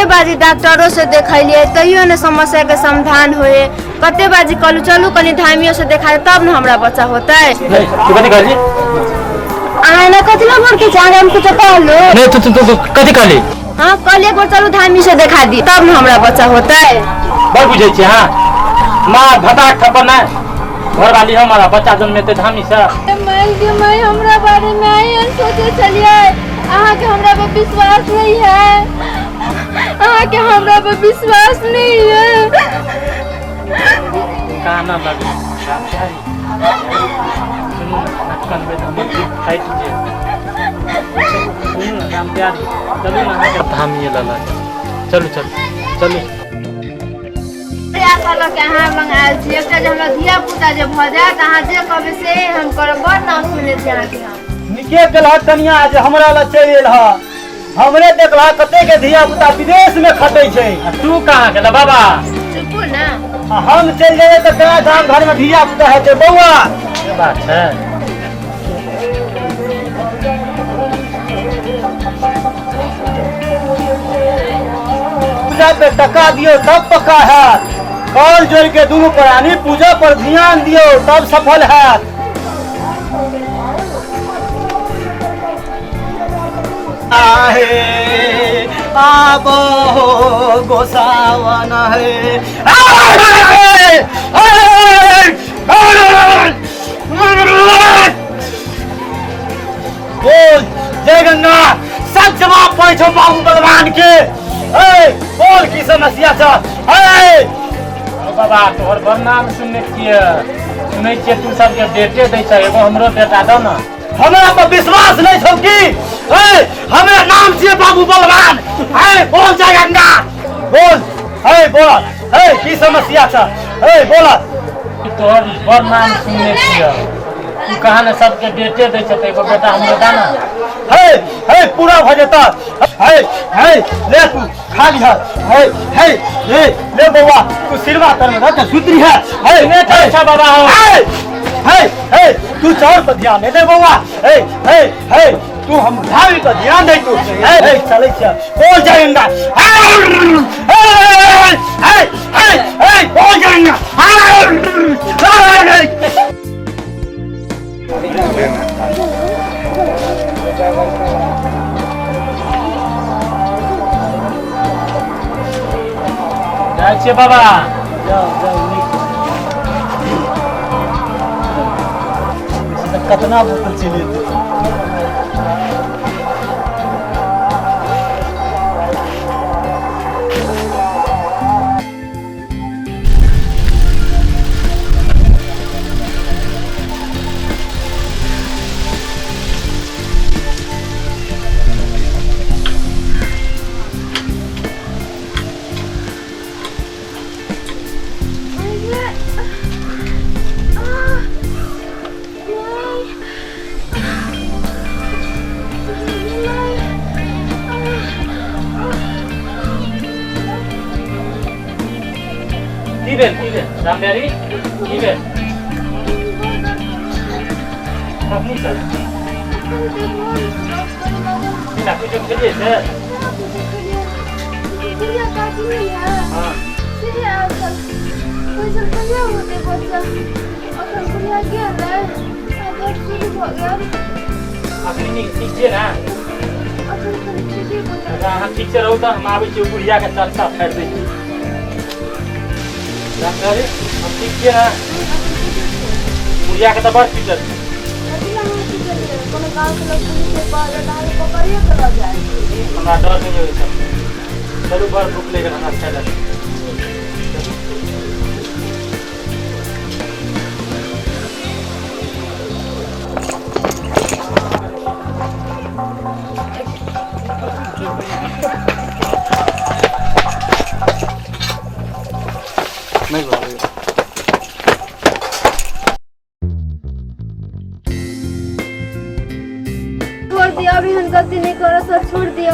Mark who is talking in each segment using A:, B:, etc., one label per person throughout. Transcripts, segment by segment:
A: कते बाजी डॉक्टरो से देखलियै तैयो ने समस्या के समाधान होए। कते बाजी कहलू चलू कनी धामियो से देखा तब ने हमरा बच्चा होतै।
B: नहीं, तू कथी कहली?
A: अहाँ ने कथी ला भड़के छै? अहाँ हम कुछो कहलू?
B: नहीं, तू तू तू कथी कहली?
A: हाँ, कहलियै एक बार चलू धामी से देखा दी तब ने हमरा बच्चा होतै।
B: बड़ बुझै छी। हाँ, माँ भटाक थप्पड़ नहि, घरवाली हमारा बच्चा जन्मेतै धामी से।
A: माय गे माय, हमरा बारे में एहन सोचे छलियै? अहाँके हमरा पर विश्वास नहीं है? अहाँके हमरा पर विश्वास नहीं है?
B: काना लगै सुनू ने, कनबै तऽ हमर दिल फाटि जायत। सुनू ने राम प्यारी, चलू ने अहाँके धामिए लऽ लऽ चलू, चलू चलू।
A: आशा लऽ के अहाँ लग आयल छी, एकटा जे हमरा धिया पुता जे भऽ जायत, अहाँ जे कहबै से हम करब। बड़ नाम सुनने छी अहाँके हम।
C: नीके केलह कनिया जे हमरा लग चलि एलह। हमरे देखलह कते के धिया पुता विदेश में खटै छै।
B: आ तू कहाँ गेल बाबा?
A: चुपू ने।
C: आ हम चलि जेबै तऽ केना गाम घर में धिया पुता हेतै बौआ?
B: से बात छै।
C: पूजा पे टका दियौ तब पक्का हैत। कल जोड़ के दुनू प्राणी पूजा पर ध्यान दियौ तब सफल हैत। आहे आबो गोसावन है। बोल जय गंगा। सब जवाब पड़ै छौ बाबू बलवान के। ए बोल, की समस्या छ? ए
B: ओ बाबा, तोहर बड़ नाम सुनने छियै। सुनै छियै तू सबके बेटे दै छ, एगो हमरो बेटा दौ ने।
C: हमरा पर विश्वास नहीं छौ की? ए हमरा नाम छियै बाबू बलवान। ए बोल जय गंगा बोल। ए बोल, ए की समस्या छ? ए बोल।
B: तोहर बड़ नाम सुनने छियै, तू कहाँ ने सबके बेटे दै छ, तऽ एगो बेटा हमरो दा ने।
C: हे हे, पूरा भऽ जेता। हे हे, ले तू खा लिह। हे हे हे, ले बौआ, तू सिरवा तर में रह के सुतरी है। हे
B: ने तऽ अच्छा बाबा हो।
C: हे हे हे, तू चाउर पर ध्यान नहीं दे बौआ। हे हे हे, तू हम भाभी पर ध्यान दे तू। हे हे, चलै छ, बोल जाएंगा। हे हे हे हे हे, बोल जाएंगा।
B: जाइ छियै बाबा।
C: जाओ जाओ, नीक कतना बोतल चले।
B: की भेल, की भेल रामप्यारी, की भेल? कखनी सर केना कुछो खेलियै से? हाँ। अखनी नीक ठीक छियै ने? अच्छा, अहाँ ठीक से रहू तऽ हम आबै छी, ओ बुढ़िया के चर्चा फाड़ि दै छी। रामप्यारी, हम ठीक छियै ने? बुढ़िया के तऽ बड़ पीटल छै। हमरा डर नहि होइ छै। चलू, बड़ भूख लागि गेल हमरा, खाय लए।
A: छोड़ दिया, अभी हम गलती नहीं करो सर, छोड़ दिया।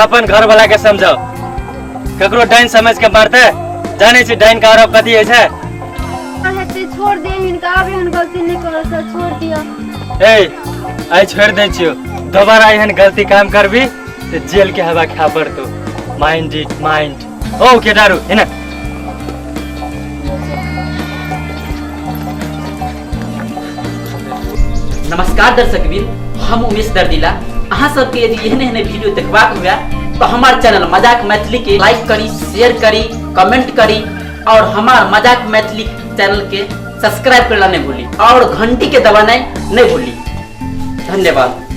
B: अपन घर वाला के समझाओ, ककरो डाइन समझ के मारते? जाने छी डाइन के आरोप कथी होइ छै?
A: हेतै, छोड़ दिया हिनका, अभी हम गलती नहीं करो सर, छोड़ दिया।
B: ए आइ छोड़ि दै छियौ, दोबारा एहन गलती काम करबी तऽ जेल के हवा खाय पड़तौ।
C: Mind it mind. ओ केटाहरू हिँड।
D: नमस्कार दर्शकबिन, हम उमेश दर्दिला। अहाँ सबके यदि एहन एहन वीडियो देखबाक हुए तो हमार चैनल मजाक मैथिली के लाइक करी, शेयर करी, कमेंट करी और हमार मजाक मैथिली चैनल के सब्सक्राइब करना नहीं भूली और घंटी के दबाना नहीं भूली। धन्यवाद।